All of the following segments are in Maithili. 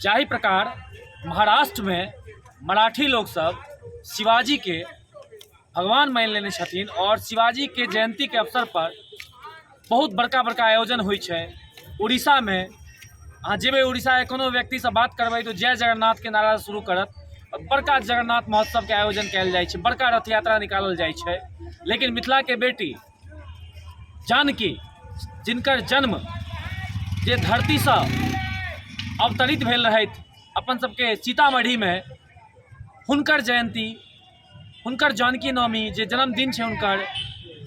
जाहि प्रकार महाराष्ट्रमे मराठी लोकसभ शिवाजीके भगवान मानि लेने छथिन आओर शिवाजीके जयन्तीके अवसरपर बहुत बड़का बड़का आयोजन होइ छै। उड़ीसामे अहाँ जेबै, उड़ीसाके कोनो व्यक्तिसँ बात करबै तऽ जय जगन्नाथके नारा शुरू करत। बड़का जगन्नाथ महोत्सवके आयोजन कयल जाइ छै, बड़का रथ यात्रा निकालल जाइ छै। लेकिन मिथिलाके बेटी जानकी, जिनकर जन्म जे धरतीसँ अवतरित भेल रहथि अपन सबके सीतामढ़ीमे, हुनकर जयन्ती, हुनकर जानकी नवमी जे जन्मदिन छै हुनकर,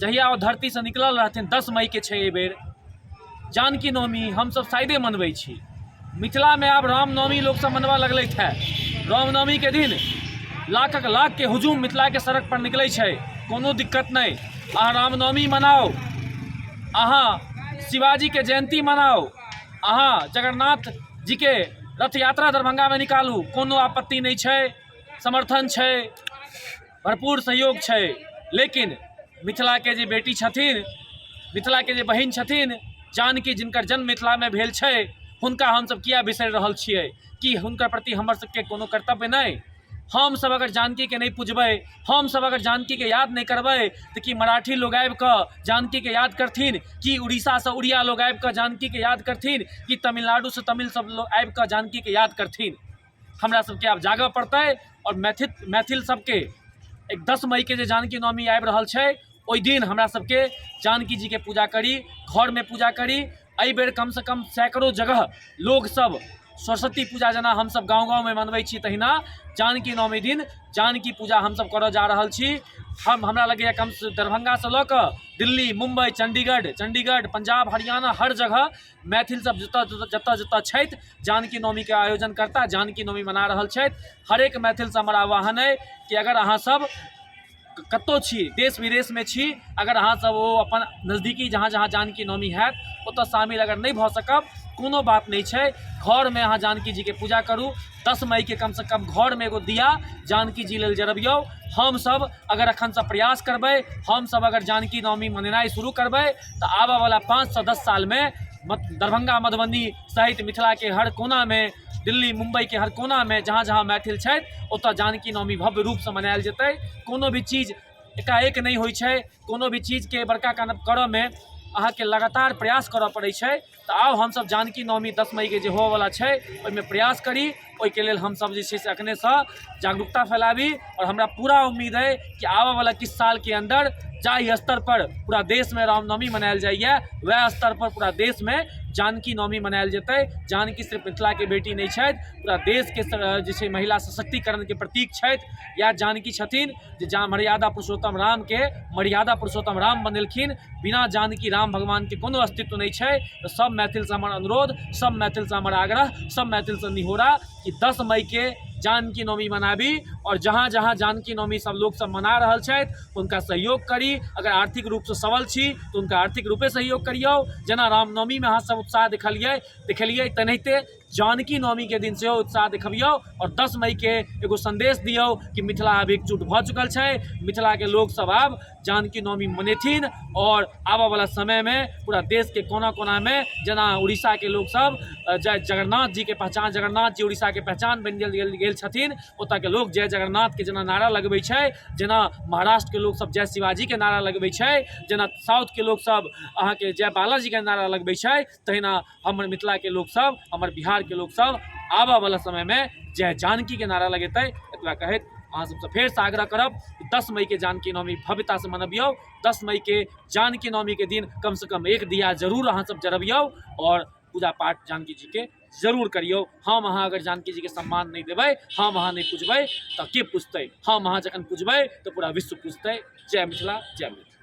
जहिया ओ धरतीसँ निकलल रहथिन, 10 मईके छै एहिबेर जानकी नवमी, हमसभ शायदे मनबै छी। मिथिलामे आब रामनवमी लोकसभ मनबऽ लगलथि हेँ। रामनवमीके दिन लाखक लाखके हुजूम मिथिलाके सड़कपर निकलै छै। कोनो दिक्कत नहि, अहाँ रामनवमी मनाउ, अहाँ शिवाजीके जयन्ती मनाउ, अहाँ जगन्नाथ जीके रथ यात्रा दरभंगामे निकालू, कोनो आपत्ति नहि छै, समर्थन छै, भरपूर सहयोग छै। लेकिन मिथिलाके जे बेटी छथिन, मिथिलाके जे बहिन छथिन जानकी, जिनकर जन्म मिथिलामे भेल छै, हुनका हमसभ किया बिसरि रहल छियै? की हुनकर प्रति हमर सबके कोनो कर्तव्य नहि? हमसभ अगर जानकीके नहि पुजबै, हमसभ अगर जानकीके याद नहि करबै, तऽ की मराठी लोग आबि कऽ जानकीके याद करथिन? की उड़ीसासँ उड़िया लोग आबि कऽ जानकीके याद करथिन? की तमिलनाडुसँ तमिल सब लोग आबि कऽ जानकीके याद करथिन? हमरा सबके आब जागऽ पड़तै आओर मैथिल मैथिल सबके एक 10 मईके जे जानकी नवमी आबि रहल छै, ओहि दिन हमरा सबके जानकी जीके पूजा करी, घरमे पूजा करी। एहिबेर कमसँ कम सैकड़ो जगह लोकसब सरस्वती पूजा जेना हमसब गाँव गाँवमे मनबै छी, तहिना जानकी नवमी दिन जानकी पूजा हमसब करऽ जा रहल छी। हमरा लगैए कमसँ दरभङ्गासँ लऽ कऽ दिल्ली, मुम्बइ, चण्डीगढ़, पंजाब, हरियाणा, हर जगह मैथिल सब जतऽ जतऽ जतऽ छथि, जानकी नवमीके आयोजन करता, जानकी नवमी मना रहल छथि। हरेक मैथिलसँ हमर आह्वान अइ कि अगर अहाँ सब कतहु छी, देश विदेशमे छी, अगर अहाँ सब ओ अपन नजदीकी जहाँ जहाँ जानकी नवमी हैत ओतऽ शामिल अगर नहि भऽ सकब, कोनो बात नहि छै, घरमे अहाँ जानकी जीके पूजा करू। 10 मईके कमसँ कम घरमे एगो दिया जानकी जी लेल जरबियौ। हमसब अगर एखनसँ प्रयास करबै, हमसब अगर जानकी नवमी मनेनाइ शुरू करबै, तऽ आबऽवला 5सँ 10 सालमे दरभंगा, मधुबनी सहित मिथिलाके हर कोनामे, दिल्ली, मुम्बईके हर कोनामे, जहाँ जहाँ मैथिल छथि, ओतऽ जानकी नवमी भव्य रूपसँ मनायल जेतै। कोनो भी चीज एकाएक नहि होइ छै। कोनो भी चीजके बड़का करऽमे अहाँके लगातार प्रयास करऽ पड़ै छै। तऽ आउ, हमसब जानकी नवमी 10 मईके जे होबऽवला छै, ओहिमे प्रयास करी। ओहिके लेल हमसब जे छै से एखनेसँ जागरूकता फैलाबी आओर हमरा पूरा उम्मीद अइ कि आबऽवला किछु सालके अन्दर जाहि स्तरपर पूरा देशमे रामनवमी मनायल जाइए, वएह स्तरपर पूरा देशमे जानकी नवमी मनायल जेतै। जानकी सिर्फ मिथिलाके बेटी नहि छथि, पूरा देशके जे छै महिला सशक्तिकरणके प्रतीक छथि। इएह जानकी छथिन जे जहाँ मर्यादा पुरुषोत्तम रामके मर्यादा पुरुषोत्तम राम बनेलखिन। बिना जानकी राम भगवानके कोनो अस्तित्व नहि छै। तऽ सब मैथिलसँ हमर अनुरोध, सब मैथिलसँ हमर आग्रह, सब मैथिलसँ निहोरा कि 10 मईके जानकी नवमी मनाबी आओर जहाँ जहाँ जानकी नवमी सब लोकसब मना रहल छथि, हुनका सहयोग करी। अगर आर्थिक रूपसँ सबल छी तऽ हुनका आर्थिक रूपे सहयोग करियौ। जेना रामनवमीमे अहाँ सब उत्साह देखेलियै, तेनाहिते जानकी नवमीके दिन सेहो उत्साह देखबियौ आओर 10 मईके एगो सन्देश दियौ कि मिथिला आब एकजुट भऽ चुकल छै। मिथिलाके लोकसब आब जानकी नवमी मनेथिन आओर आबऽवला समयमे पूरा देशके कोना कोनामे जेना उड़ीसाके लोकसब जय जगन्नाथ जीके पहचान, जगन्नाथ जी उड़ीसाके पहचान बनि गेल गेल छथिन, ओतऽके लोक जय जगन्नाथके जेना नारा लगबै छै, जेना महाराष्ट्रके लोकसब जय शिवाजीके नारा लगबै छै, जेना साउथके लोकसब अहाँके जय बालाजीके नारा लगबै छै, तहिना हमर मिथिलाके लोकसब, हमर बिहारके लोकसब आबऽवला समयमे जय जानकीके नारा लगेतै। एतबा कहैत अहाँ सबसँ फेरसँ आग्रह करब, 10 मईके जानकी नवमी भव्यतासँ मनबियौ। 10 मईके जानकी नवमीके दिन कमसँ कम एक दिया जरूर अहाँ सब जरबियौ आओर पूजा पाठ जानकी जीके जरूर करियौ। हम अहाँ अगर जानकी जीके सम्मान नहि देबै, हम अहाँ नहि पुजबै, तऽ के पुजतै? हम अहाँ जखन पुजबै तऽ पूरा विश्व पुजतै। जय मिथिला, जय मैथिली।